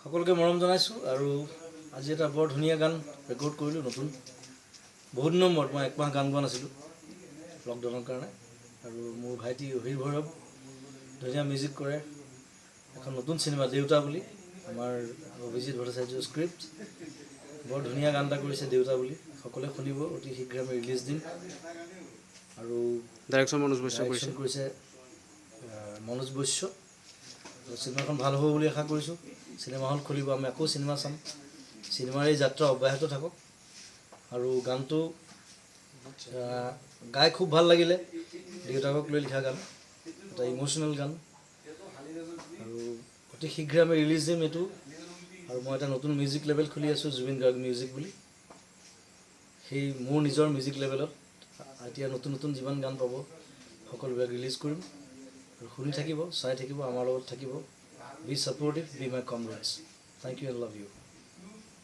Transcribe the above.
সকলোকে মৰম জনাইছোঁ। আৰু আজি এটা বৰ ধুনীয়া গান ৰেকৰ্ড কৰিলোঁ নতুন। বহুত দিনৰ মূৰত, মই একমাহ গান গোৱা নাছিলোঁ লকডাউনৰ কাৰণে। আৰু মোৰ ভাইটি অহিৰ ভৈৰৱ ধুনীয়া মিউজিক কৰে। এখন নতুন চিনেমা দেউতা বুলি, আমাৰ অভিজিত ভট্টাচাৰ্যৰ স্ক্ৰিপ্ট, বৰ ধুনীয়া গান এটা কৰিছে দেউতা বুলি। সকলোৱে শুনিব, অতি শীঘ্ৰে আমি ৰিলিজ দিম। আৰু ডাইৰেকশ্যন মনোজ বৈশ্য কৰিছে। ডাইৰেকশ্যন কৰিছে মনোজ বৈশ্য। আৰু চিনেমাখন ভাল হ'ব বুলি আশা কৰিছোঁ। চিনেমা হল খুলিব, আমি আকৌ চিনেমা চাম। চিনেমাৰ এই যাত্ৰা অব্যাহত থাকক। আৰু গানটো গাই খুব ভাল লাগিলে। দেউতাকক লৈ লিখা গান, এটা ইম'চনেল গান। আৰু অতি শীঘ্ৰে আমি ৰিলিজ দিম এইটো। আৰু মই এটা নতুন মিউজিক লেবেল খুলি আছোঁ, জুবিন গাৰ্গ মিউজিক বুলি। সেই মোৰ নিজৰ মিউজিক লেবেলত এতিয়া নতুন নতুন যিমান গান পাব, সকলোবিলাক ৰিলিজ কৰিম। আৰু শুনি থাকিব, চাই থাকিব, আমাৰ লগত থাকিব। Be supportive, be my comrades. Thank you and love you.